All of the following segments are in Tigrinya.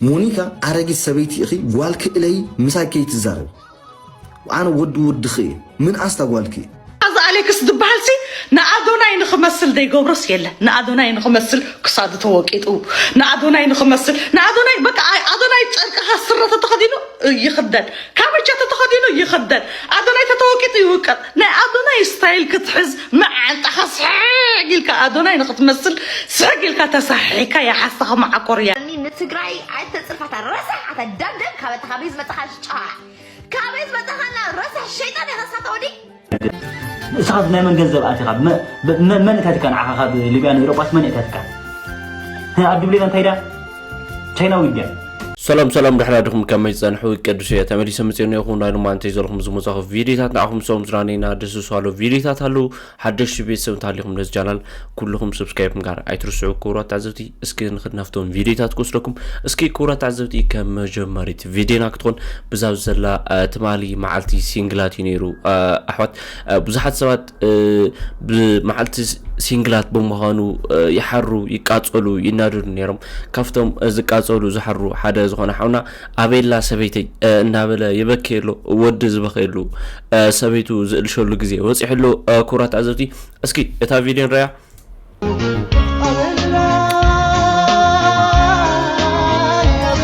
ሞኒካ ኣረጊት ሰበይቲ ኢኺ፣ ጓልኪ እለዪ፣ ምሳይ ከይትዛረቢ። ኣነ ወዲ ወድኺ እየ። ምን ኣስታ ጓልኪ። እዚ ኣሌክስ ዝበሃል ሲ ንኣዶናይ ንኽመስል ዘይገብሮስ የለን። ንኣዶናይ ንኽመስል ክሳዱ ተወቂጡ፣ ንኣዶናይ ንኽመስል፣ ንኣዶናይ በቃ ኣይ- ኣዶናይ ጨርቅኻ ስረ ተተኸዲኑ ይኽደን፣ ካምቻ ተተኸዲኑ ይኽደን፣ ኣዶናይ ተተወቂጡ ይውቀጥ። ናይ ኣዶናይ ስታይል ክትሕዝ መዓንጣኻ ስሕግ ኢልካ ኣዶናይ ንኽትመስል ስሕግ ኢልካ ተሳሒካ የሓስኻ መዓኮርያ። እኒ ንትግራይ ኣይተፅርፋታ ረሳሕ ኣታ ደምደም ካበታ ካበይ ዝመፅኻ ጨዋራ ካበይ ዝመፅኻና ረሳሕ ሸይጣን የኸሳታ ወዲ ንስኻስ ናይ መን ገንዘብ ኣቲኻ? መ- መ- መን እታትካ ንዓኻ ካብ ሊብያ ንኤሮጳስ መን እታትካ? ኣብ ድብሌና እንታይ ዳ ቻይናዊ ድያ? ሰላም ሰላም፣ ደሕና ድኹም? ከመይ ጸንሑ? ቅዱስ እየ ተመሊሰ መጽዮን ይኹም ናይ ሎማንተ ዘለኹም ዝመጻኹ ቪዲዮታት ንዓኹም ሰው ዝራኔና ደስ ዝሷሎ ቪዲዮታት ኣለዉ። ሓደሽቲ ቤተሰብ እንተሃሊኹም ነዚ ቻናል ኩልኹም ሰብስክራይብ ምግባር ኣይትርስዑ። ክቡራት ተዓዘብቲ፣ እስኪ ንኽድ ናብቶም ቪዲዮታት ክወስደኩም። እስኪ ክቡራት ተዓዘብቲ፣ ከም መጀመሪት ቪዲዮና ክትኾን ብዛብ ዘላ እ፣ ትማሊ መዓልቲ ሲንግላት እዩ ነይሩ። እ፣ ኣሕዋት፣ እ፣ ብዙሓት ሰባት እ፣ ብመዓልቲ ስ- ሲንግላት ብምዃኑ እ፣ ይሓሩ፣ ይቃጸሉ፣ ይናደዱ ነይሮም። ካብቶም እ፣ ዝቃጸሉ ዝሓሩ ሓደ ዝኾነ ሓውና ኣቤላ ሰበይተይ እ፣ እናበለ ይበክየሉ፣ ወዲ ዝበኽየሉ እ፣ ሰበይቱ ዝእልሸሉ ግዜ ወፂሕሉ። እ፣ ክቡራት ተዓዘብቲ፣ እስኪ እታ ቪድዮ ንረያ።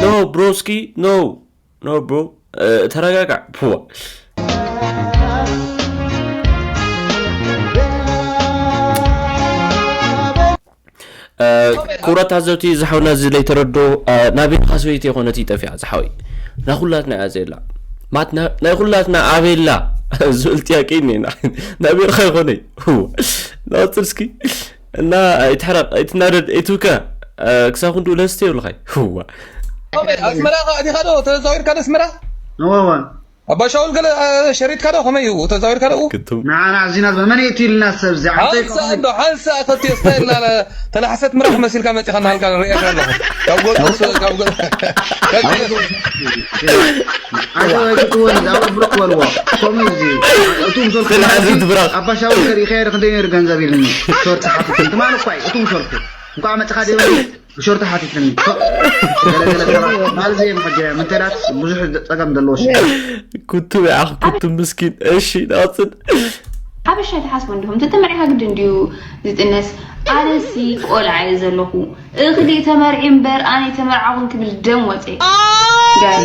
No, broski, no. No, bro. ተረጋጋዕ። ፕዋ። ክቡራት ታዘብቲ፣ ዝሓውና እዚ ለይተረዶ ናቤልካ ሰበይቲ የኾነት ይጠፊያ ዝሓወይ። ናይ ኩላትና እያ ዘላ። ማት ናይ ኩላትና ኣቤላ ዝብል ጥያቄ እኔና። ናቤልካ ይኾነይ። ናወፅል እስኪ። እና ኣይትሕረቕ፣ ኣይትናደድ፣ ኣይትውከ። ክሳብ ክንድኡ ለስተ ይብልኻይ። ህዋ። ኣስመራ ዲኻ ዶ ተዛዊርካ ዶ ኣስመራ? እወ። ኣባ ሻውል ገለ ሸሪጥካ ዶ ከመይ እዩ ተዛዊርካ ዶ? ክትም ንዓና ኣዚና ዝበ መን እዩ ኢልና ሰብ እዚ ዓንተይ ሓንሳ እንዶ ሓንሳ ተትዮ ስታይልና ተላሕሰት ምራሕ መሲልካ መፂኻ እናሃልካ ንሪኤካ ኣለኹ። ካብ ጎል ካብ ጎል ኣቶ ኣይትወን ዛው ብሩክ በልዎ። ከምኡ እዚ እቱ ምሰልኩ ተላሕሰት ብራኽ። ኣባ ሻውል ከሪእካ ይርክ እንደ ነይሩ ገንዘብ ኢልኒ። ሾርት ሓፍትን ትማል እኳ እዩ እቱ ምሰልኩ እንኳዕ መፅኻ ደበኒ ሾርት ሓቲትኒ። ገለገለ ሰባት ማለት ዘየም ሕጂ ምንተዳት ብዙሕ ፀገም ዘለዎ ሽ ኩቱም ይዓኽ ኩቱም ምስኪን። እሺ ናፅን ሓበሻ ኣይትሓስቡ እንዲኹም። ተተመሪዕካ ግድን ድዩ ዝጥነስ? ኣነሲ ቆልዓ እየ ዘለኹ። እኽሊ ተመርዒ እምበር ኣነ ተመርዓኹን ክብል ደም ወፀ። ጋር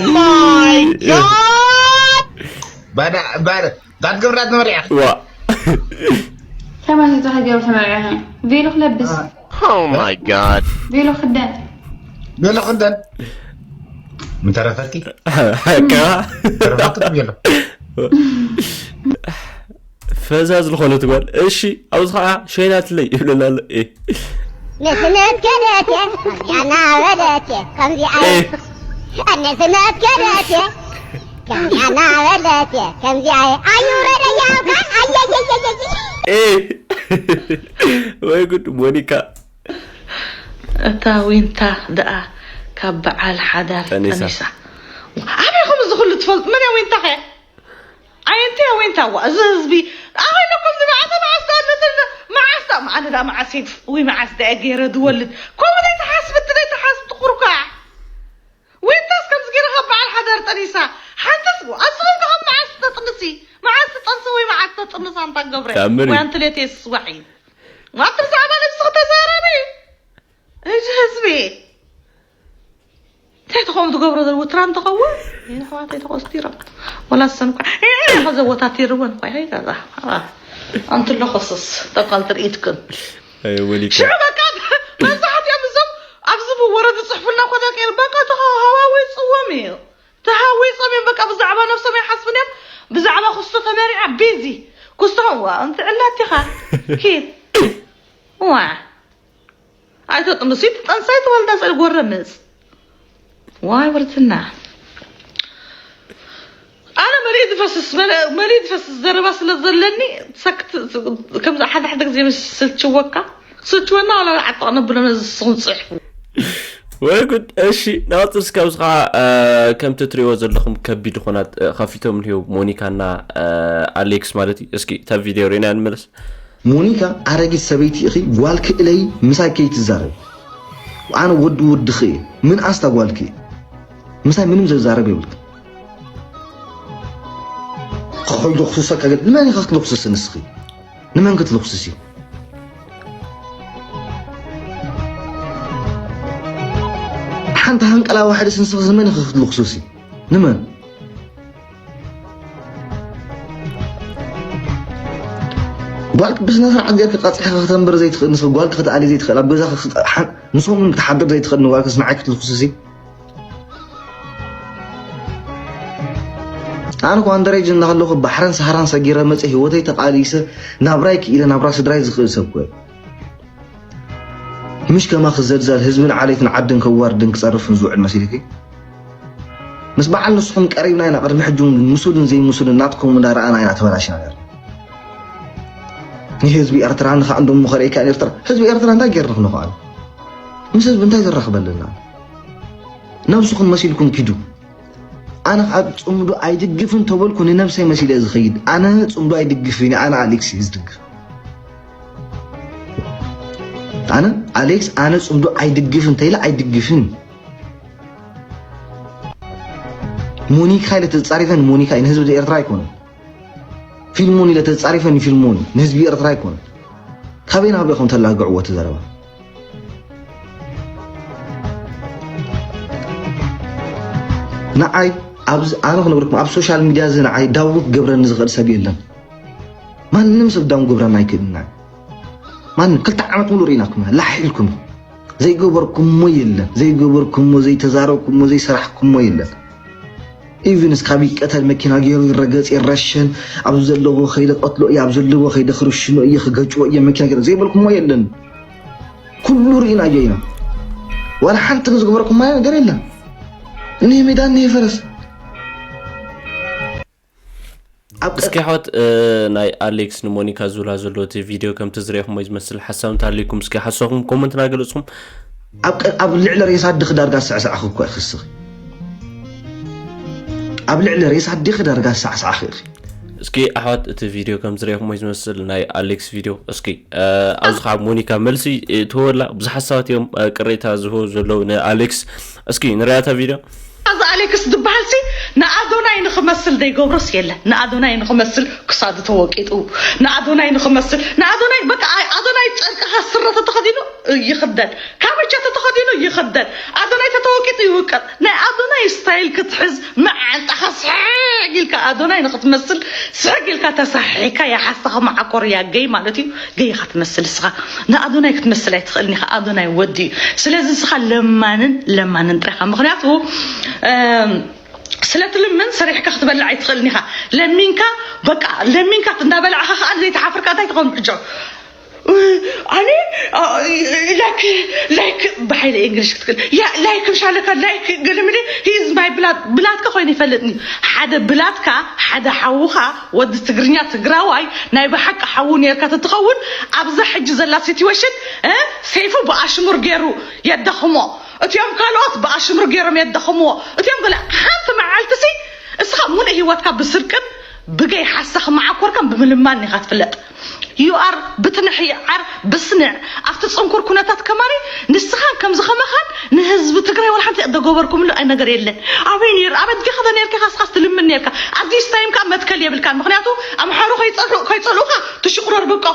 ባዳ ባር ዳት ገብራት መሪያ ዋ ከማን ዝቶ ከገብ ተመርዒ ቬሎ ክለብስ Oh my god. ቬሎ ክደን ቬሎ ክደን ምተረፈኪ ሓካ ተረፈኪ ቬሎ ፈዛዝ ዝኾነት ጓል። እሺ ኣብዚ ከዓ ሸይናትለይ ይብለና ኣሎ። ኤ፣ ነስነት ከደት ከምዚኣ ናበለት ከምዚኣ ኤ፣ ነስነት ከደት ከምዚኣ ናበለት ከምዚኣ ኣዩረደያውካ ኣየየየየየ ኤ። ወይ ጉድ ሞኒካ። እታ ዊንታ ደኣ ካብ በዓል ሓዳር ጠኒሳ። ጠኒሳ። ኣበይ ኹም እዚ ኩሉ ትፈልጡ? መን እያ ዊንታ ኸ? ኣየንተ እያ ዊንታ? ዋ፣ እዚ ህዝቢ ኣበይ ኢለኩም ዝብዓተ መዓስ ደኣ ነትን መዓስ ደኣ ኣነ ደኣ መዓስ እየ ወይ መዓስ ደኣ ገይረ ዝወልድ? ከምኡ ዘይትሓስብቲ ዘይትሓስብቲ ቁርኳዕ። ዊንታስ ከምዚ ገይረ ካብ በዓል ሓዳር ጠኒሳ። ሓንትስ ኣስኹም ከ ካብ መዓስ ተጥንሲ? መዓስ ትጠንሲ ወይ መዓስ ተጥንሳ እንታ ገብረ? ተኣምር እዩ። ወይ ኣንቲ ሌት የስዋሕ እዩ። ዋት ብዛዕባ ነብስኺ ተዛረቢ። እዚ ህዝቢ እንታይ ትኸውን ዝገብሮ ዘሎ ውትራ እንተኸውን ይሕዋተይ ተቆስቲሮም ወላ ዝሰንኳ ከዘወታቲርወን ኳ ይዛዛ ኣንቲ ለኸስስ ጠቃል ትርኢትክን ኣይ ወሊካ ሽዑ በቃ መብዛሕትኦም እዞም ኣብዚ ብወረ ዝፅሕፉልና ኮታ ቀይር በቃ ተሃዋዊፅዎም እዩ ተሃዊፆም እዮም በቃ ብዛዕባ ነብሶም ይሓስቡን እዮም ብዛዕባ ክስቶ ተመሪዓ ቢዚ ክስቶ ዋ እንት ዕላቲኻ ኪድ ዋ ኣይተጥንሱ ይትጠንሳ ይተወልዳ ጸል ጎረምጽ ዋይ ወርትና ኣነ መሊእ ዝፈስስ መሊእ ዝፈስስ ዘረባ ስለ ዘለኒ ሰክት ከምዚ ሓደ ሓደ ግዜ ምስ ስልችወካ ስልችወና ዋላ ዓጥቕ ነብሎ ነዚ ስኹም ጽሕፉ ወይ ጉድ። እሺ ናወፅር እስካብ ዝኸዓ ከምቲ ትሪእዎ ዘለኹም ከቢድ ዝኾናት ከፊቶም ንህው ሞኒካና ኣሌክስ ማለት እዩ። እስኪ እታ ቪድዮ ሪና ንመለስ። ሞኒካ ኣረጊት ሰበይቲ ኢኺ ጓልኪ እለይ ምሳይ ከይትዛረቢ ኣነ ወዲ ወድኺ እየ ምን ኣስታ ጓልኪ ምሳይ ምንም ዘዛረብ የብልካ። ከይደኹስሰካ ገለ ንመን ኢኻ ክትልኽስሲ ንስኺ? ንመን ክትልኽስሲ? ሓንቲ ሃንቀላ ዋሕደስ ንስኺ ንመን ኢኻ ክትልኽስሲ? ንመን? ጓልክ ብስነ ስርዓት ጌርካ ቃፅሒኻ ክተንብር ዘይትኽእል ንስኺ ጓልክ ክትኣሊ ዘይትኽእል ኣብ ገዛኻ ንሶምን ክትሓድር ዘይትኽእል ንጓልክስ ንዓይ ክትልኽስሲ? ኣነ እኮ ኣንደሬጅ እናሃለኹ ባሕረን ሰሃራን ሰጊረ መፀ ህይወተይ ተቃሊሰ ናብራይ ክኢለ ናብራ ስድራይ ዝኽእል ሰብ ኮ ምሽ ከማኺ ዘልዛል ህዝብን ዓሌትን ዓድን ከዋርድን ክጸርፍን ዝውዕል መሲልኪ? ምስ በዓል ንስኹም ቀሪብና ኢና ቅድሚ ሕጂ እውን ምሱልን ዘይምሱልን ናትኩም እንዳረኣና ኢና ተበላሽና ነርና። ንህዝቢ ኤርትራ ንኻ እንዶ ምኸረይ ከኣ ኤርትራ ህዝቢ ኤርትራ እንታይ ጌርና ክንኸኣሉ? ምስ ህዝቢ እንታይ ዘራኽበልና? ነብስኹም መሲልኩም ኪዱ። ኣነ ካብ ጽምዶ ኣይድግፍን ተበልኩ ንነብሰይ መሲለ ዝኸይድ ኣነ ጽምዶ ኣይድግፍን ኣነ ኣሌክስ እየ ዝድግፍ። ኣነ ኣሌክስ ኣነ ጽምዶ ኣይድግፍን ተይለ ኣይድግፍን። ሞኒካ ኢለ ተጻሪፈን ሞኒካ ንህዝቢ ኤርትራ ኣይኮነን። ፊልሞን ኢለ ተጻሪፈ ንፊልሞን ንህዝቢ ኤርትራ ኣይኮነን። ካበይ ናብ ኢኹም ተላግዕዎ እቲ ዘረባ? ንዓይ ኣብዚ ኣነ ክነግረኩም ኣብ ሶሻል ሚድያ እዚ ንዓይ ዳውን ክገብረኒ ዝኽእል ሰብ የለን። ማንም ሰብ ዳውን ክገብረና ኣይክእልን። ንዓይ ማንም ክልተ ዓመት ሙሉ ርኢናኩም ላሕ ኢልኩም ዘይገበርኩሞ የለን። ዘይገበርኩሞ ዘይተዛረብኩሞ ዘይሰራሕኩሞ የለን። ኢቭን እስካብ ይቀተል መኪና ገይሩ ይረገጽ ይረሸን ኣብ ዘለዎ ከይደ ቀትሎ እየ ኣብ ዘለዎ ከይደ ክርሽኖ እየ ክገጭዎ እየ መኪና ገይሩ ዘይበልኩሞ የለን። ኩሉ ርኢናዮ ኢና። ዋላ ሓንቲ ዝገበርኩማ ነገር የለን። እኒህ ሜዳ እኒህ ፈረስ ኣብ እስኪ ኣሕዋት ናይ ኣሌክስ ንሞኒካ ዝብላ ዘሎ እቲ ቪድዮ ከምቲ ዝረኢኹሞ እዩ ዝመስል። ሓሳብ እንተሃልዩኩም እስኪ ሓሳብኩም ኮመንትና ገለጽኩም። ኣብ ቀ- ኣብ ልዕሊ ሬሳ ኣድኺ ዳርጋ ዝሰዕሰዕኺ እኮ ኢኺ እስኺ። ኣብ ልዕሊ ሬሳ ኣዴኺ ዳርጋ ዝሰዕሰዕኺ ኢኺ። እስኪ ኣሕዋት እቲ ቪድዮ ከም ዝረኢኹሞ እዩ ዝመስል ናይ ኣሌክስ ቪድዮ። እስኪ ኣብዚ ካብ ሞኒካ መልሲ ትህበላ ብዙሓት ሰባት እዮም ቅሬታ ዝህቡ ዘለዉ ንኣሌክስ። እስኪ ንሪኣታ ቪድዮ። እዚ ኣሌክስ ዝበሃል ሲ ንኣዶናይ ንኽመስል ዘይገብሮስ የለን። ንኣዶናይ ንኽመስል ክሳዱ ተወቂጡ ንኣዶናይ ንኽመስል ንኣዶናይ በቃ ኣዶናይ ጨርቅኻ ስረ ተተኸዲኑ ይኽደን ካመቻ ተተኸዲኑ ይኽደን ኣዶናይ ተተወቂጡ ይውቀጥ ናይ ኣዶናይ ስታይል ክትሕዝ መዓንጣኻ ስሕግ ኢልካ ኣዶናይ ንኽትመስል ስሕግ ኢልካ ተሳሒካ ያሓስኻ መዓኮር ያገይ ማለት እዩ ገይኻ ትመስል እስኻ ንኣዶናይ ክትመስል ኣይትኽእልን ኢኻ ኣዶናይ ወዲ እዩ ስለዚ እስኻ ለማንን ለማንን ጥራኻ ምኽንያቱ ስለ ትልምን ሰሪሕካ ክትበልዕ ኣይትኽእልን ኢኻ ለሚንካ በቃ ለሚንካ እንዳበላዕኻ ከዓ ዘይተሓፍርካ እንታይ ትኸውን ብሕጆ ኣነ ላይክ ላይክ ብሓይለ እንግሊሽ ክትክል ያ ላይክ ምሻለካ ላይክ ገለምለ ሂዝ ማይ ብላት ብላትካ ኮይኑ ይፈልጥኒ ሓደ ብላትካ ሓደ ሓውኻ ወዲ ትግርኛ ትግራዋይ ናይ ብሓቂ ሓዉ ነርካ ተትኸውን ኣብዛ ሕጂ ዘላ ሲትዌሽን ሰይፉ ብኣሽሙር ገይሩ የዳኽሞ እቲኦም ካልኦት ብኣሽሙር ገይሮም የዳኽምዎ እቲኦም ገለ ሓንቲ መዓልቲ ሲ እስኻ ሙሉእ ህይወትካ ብስርቅን ብገይ ሓሳኽ መዓኮርካን ብምልማን ኢኻ ትፍለጥ you are ብትንሕዓር ብስንዕ ኣብቲ ፅንኩር ኩነታት ከማኒ ንስኻን ከምዚ ከማኻን ንህዝቢ ትግራይ ወላ ሓንቲ ደገበርኩምሉ ኣይ ነገር የለን ኣበይ ነይሩ ኣብ ኣድጊ ከደ ነርካ ኢኻ ስኻስ ትልምን ነርካ ኣብ this time ከዓ መትከል የብልካን ምክንያቱ ኣምሓሩ ከይፀልኡ ከይፀልኡኻ ትሽቁረር በቃ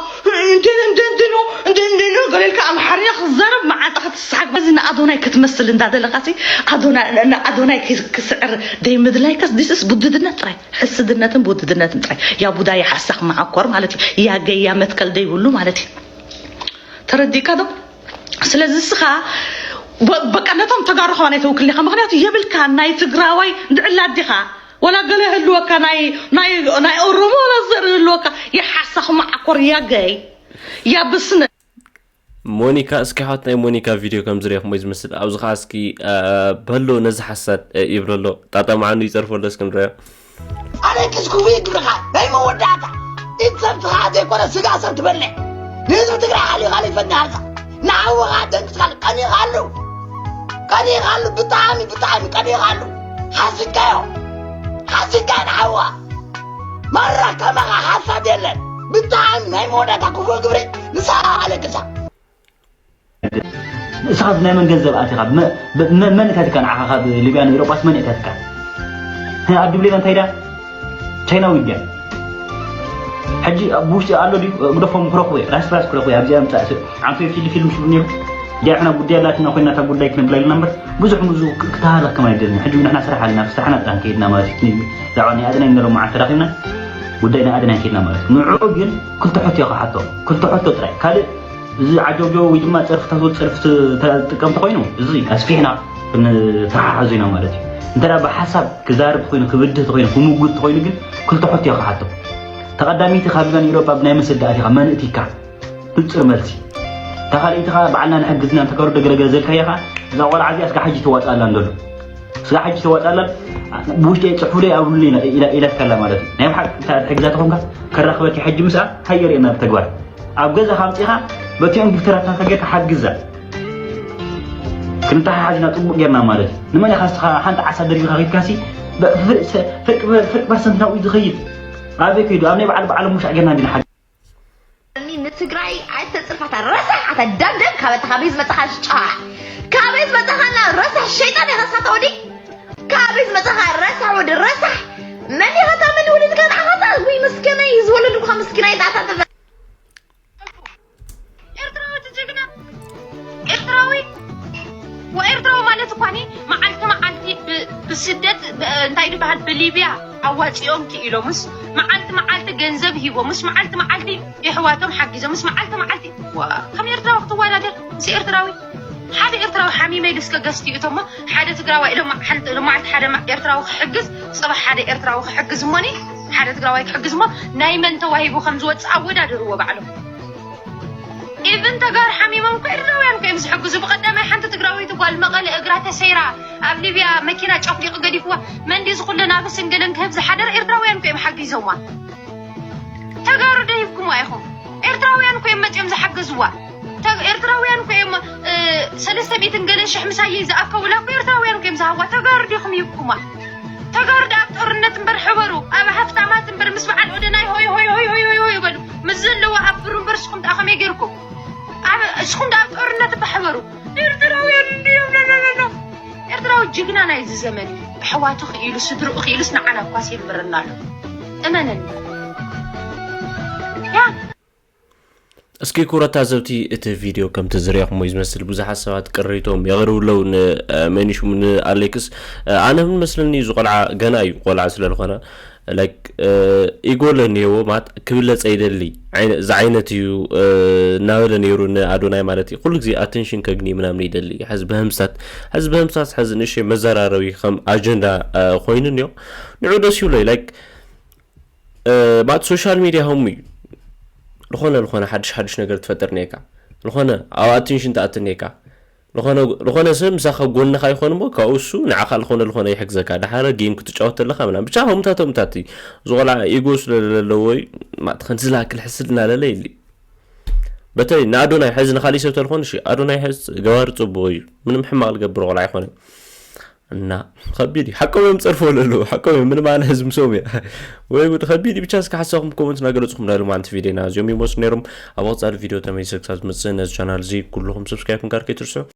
እንደ እንደ እንደ ነው እንደ እንደ ነው ገለልካ ኣምሓርኛ ክዛረብ መዓንጣ ክትስሓቅ በዚ ንኣዶናይ ክትመስል እንዳደለኻሲ ኣዶናይ ንኣዶናይ ክስዕር ደይምድላይከስ this is ብድድነት ጥራይ ሕስድነትን ብውድድነትን ጥራይ ያ ቡዳ ያ ሓሳኽ መዓኮር ማለት እዩ ያ ገያ መትከል ደይብሉ ማለት እዩ ተረዲእካ ዶ ስለዚ እስኻ በቃ ነቶም ተጋሩ ከማን ኣይተውክልኒ ኢኻ ምክንያቱ የብልካ ናይ ትግራዋይ እንድዕላ ኣዲኻ ወላ ገለ ህልወካ ናይ ናይ ናይ ኦሮሞ ወላ ዘርኢ ህልወካ የሓሳኹ መዓኮር ያገይ ያብስነ ሞኒካ እስኪ ሓወት ናይ ሞኒካ ቪድዮ ከም ዝሪኦ ክሞ ዝመስል ኣብዚ ከዓ እስኪ በሎ ነዚ ሓሳድ ይብለሎ ጣጣ መዓኑ ይፀርፈሎ እስኪ ንሪኦ ኣነ ክስኩፉ ይግብርኻ ናይ መወዳእታ ኢድ ሰብ ትኻ ዘይኮነ ስጋ ሰብ ትበልዕ ንህዝቢ ትግራይ ሓሊኻ ዘይፈናሃልካ ንዓወኻ ደንግፅካ ቀኒኻሉ ቀኒኻሉ ብጣዕሚ ብጣዕሚ ቀኒኻሉ ሓሲካዮ ሓሲካ ንዓወኻ ማራ ከማኻ ሓሳድ የለን ብጣዕሚ ናይ መወዳእታ ክፉእ ግብሪ ንስኻ ኣለክሳ ንስኻስ ናይ መን ገንዘብ ኣቲኻ? መ- መ- መን እታትካ ንዓኻ ካብ ሊብያ ንኤውሮጳስ መን እታትካ? ኣብ ድብሌና እንታይ ዳ ቻይናዊ ድያ? ሕጂ ኣብ ውሽጢ ኣሎ ድዩ? ግደፎም ክረኽቡ እየ። ራስ ራስ ክረኽቡ እየ። ኣብዚኣ ምጻእ ስ- ዓንቶ ፊልም ፊልም ሽቡ ነይሩ። ዲያ ሕና ጉዳይ ኣላትና ኮይና እታ ጉዳይ ክነብላ ኢልና እምበር ብዙሕ ብዙ ክ- ክተሃረኽ ከም ኣይደልን። ሕጂ ንሕና ስራሕ ኣለና፣ ስራሕና ጥራሕ ከይድና ማለት እዩ። ብዛዕባ ናይ ኣድናይ ንሎም መዓልቲ ተራኺብና ጉዳይ ናይ ኣድናይ ከይድና ማለት እዩ። ንዕኡ ግን ክልተ ሕቶ እየ ክሓቶ። ክልተ ሕቶ ጥራይ። ካልእ እዚ ዓጀውጀው ወይ ድማ ጸርፍታት ወ- ጸርፊ ት- ተ- ጥቀምቲ ኮይኑ እዚ ኣስፊሕና ክንተሓሓዙ ኢና ማለት እዩ። እንተ ደኣ ብሓሳብ ክዛርብ ኮይኑ ክብድህ ተኮይኑ ክምጉት ተኮይኑ ግን ክልተ ሕቶ እየ ክሓቶ። ተቐዳሚቲ ካብ ሊባን ኤውሮጳ ብናይ መሰዲ ኣቲኻ መን እቲካ? ንጹር መልሲ። እታ ካልኣይቲ ኸኣ ባዕልና ንሕግዝና እንተ ከርዶ ገለገለ ዘልካያ ኸኣ እዛ ቆልዓ እዚኣ ስጋ ሓጂ ተዋጽኣላ እንደሎ ስጋ ሓጂ ተዋጽኣላ ብውሽጢ ጽሑፍለይ ኣብሉኒ ኢላ ኢላ ኢላትካላ ማለት እዩ። ናይ ብሓቂ እታ ትሕግዛ ተኾንካ ከራኽበኪ ሕጂ ምስኣ ሃየ ርእየና ብተግባር ኣብ ገዛ ካምጺኻ በቲኦም ጊፍተራትካ ጌርካ ሓግዛ። ክንተሓሓዝና ጽቡቕ ጌርና ማለት እዩ። ንመን ኢኻ እስኻ ሓንቲ ዓሳ ደርቢኻ ኺድካሲ በ- ፍርቂ ፍርቂ ፍርቂ ፐርሰንት ናብኡ ዝኸይድ ኣበይ ከይዱ ኣብ ናይ በዓል በዓሎም ሙሻዕ ጌርና እንዲና ሓግዝ እኒ ንትግራይ ኣይተፅርፋታ ረሳሕ ኣታ ደምደም ካበታ ካበይ ዝመፃኻ ሽጫ ካበይ ዝመፃኻና ረሳሕ ሸይጣን ኢኻ ስኻ ተወዲ ካበይ ዝመፃኻ ረሳሕ ወዲ ረሳሕ መን ኢኻ እታ መን ወለድካ ንዓኻ እታ ውይ መስኪናይ ዝወለዱካ መስኪናይ ዳታ ተዛ ኤርትራዊ እቲ ጅግና ኤርትራዊ ወኤርትራዊ ማለት እኳኒ መዓልቲ መዓልቲ ብ- ብስደት ብ- እንታይ ዝበሃል ብሊብያ ኣዋፂኦም ክኢሎምስ መዓልቲ መዓልቲ ገንዘብ ሂቦምስ መዓልቲ መዓልቲ የሕዋቶም ሓጊዞምስ መዓልቲ መዓልቲ ዋ፣ ከም ኤርትራዊ ክትወዳደር ምስ ኤርትራዊ ሓደ ኤርትራዊ ሓሚመ ኢሉ እስከ ገዝቲ እቶሞ ሓደ ትግራዋይ ኢሎም ሓንቲ ሎማዓልቲ ሓደ ማ- ኤርትራዊ ክሕግዝ ፅባሕ ሓደ ኤርትራዊ ክሕግዝ እሞኒ ሓደ ትግራዋይ ክሕግዝ እሞ ናይ መን ተዋሂቡ ከም ዝወፅእ ኣወዳድርዎ ባዕሎም ኢቭን ተጋሩ ሓሚሞም እኮ ኤርትራውያን እኮ እዮም ዝሕግዙ ብቀዳማይ ሓንቲ ትግራወይቲ ጓል መቐለ እግራ ተሰይራ ኣብ ሊብያ መኪና ጨፍሊቁ ገዲፍዋ መንዲ ዝኩለ ናብ ስንግልን ክህብ ዝሓደረ ኤርትራውያን እኮ እዮም ሓጊዞምዋ ተጋሩ ዶ ሂብኩምዋ ኢኹም ኤርትራውያን እኮ እዮም መፂኦም ዝሓገዝዋ ተ- ኤርትራውያን እኮ እዮም እ፣ ሰለስተ ሚእትን ገለ ሽሕ ምሳይ ዝኣከቡላ እኮ ኤርትራውያን እኮ እዮም ዝሃብዋ ተጋሩ ዲኹም ሂብኩምዋ ተጋሩ ዳ ኣብ ጦርነት እምበር ሕበሩ ኣብ ሃፍታማት እምበር ምስ በዓል ኦደናይ ሆይ ሆይ ሆይ ሆይ ሆይ ሆይ በሉ ምስ ዘለዋ ኣብ ብሩ እምበር እስኹም ዳ ከመይ ገይርኩም ኣብ እስኹም ዳ ኣብ ጦርነት እባ ሕበሩ ኤርትራውያን እንድዮም ኖኖኖኖ ኤርትራዊ ጅግና ናይዚ ዘመን እዩ ኣሕዋቱ ክኢሉ ስድርኡ ክኢሉስ ንዓና እኳስ የንብረና ኣሎ እመነኒ ያ እስኪ ክቡራት ታዘብቲ እቲ ቪድዮ ከምቲ ዝሪኣኹሞ እዩ ዝመስል ብዙሓት ሰባት ቅሬቶም የቕርቡ ኣለዉ ንመኒሹም ንኣሌክስ ኣነ ምን መስለኒ እዚ ቆልዓ ገና እዩ ቆልዓ ስለ ዝኾነ ላይክ ኢጎ ለኒየዎ ማለት ክብለፀ ይደሊ ዝዓይነት እዩ እናበለ ነይሩ ንኣዶናይ ማለት እዩ ኩሉ ግዜ ኣቴንሽን ከግኒ ምናምን ይደሊ ሕዚ ብህምሳት ሕዚ ብህምሳት ሕዚ ንእሸ መዘራረቢ ከም ኣጀንዳ ኮይኑ እኒኦ ንዑ ደስ ይብሎ ላይክ ማለት ሶሻል ሚድያ ሆም እዩ ዝኾነ ዝኾነ ሓድሽ ሓድሽ ነገር ትፈጥር ኔካ ዝኾነ ኣብ ኣቴንሽን ትኣትን ኔካ ዝኾነ ሰብ ምሳኻ ጎንኻ ይኾን እሞ ካብኡ እሱ ንዓኻ ዝኾነ ዝኾነ ይሕግዘካ ደሓረ ጌም ክትጫወት ተለኻ ምናምን ብቻ ሆምታት ሆምታት እዩ ዝቆልዓ ኢጎ ስለለለዎ እዩ ከምዚ ዝኣክል ሕስድ እናለለ የሊ በተለይ ንኣዶናይ ሕዚ ንካሊእ ሰብ ተልኾን እሺ ኣዶናይ ሕዝ ገባር ፅቡቅ እዩ ምንም ሕማቅ ዝገብር ቆልዓ ኣይኮነን እና ከቢድ እዩ ሓቆም እዮም ፀርፎ ለለዉ ሓቆም እዮም ምንም ኣነ ህዝቢ ምሶም እየ ወይ ጉድ ከቢድ እዩ ብቻ እስከ ሓሳኹም ኮመንት እናገለፅኩም ናይ ሎማዓንቲ ቪድዮና እዚኦም ይመስሉ ነይሮም ኣብ ቀፃሊ ቪድዮ ተመሊሰ ክሳብ ዝመፅእ ነዚ ቻናል እዚ ኩልኹም ሰብስክራይብ ምግባር ከይትርስዑ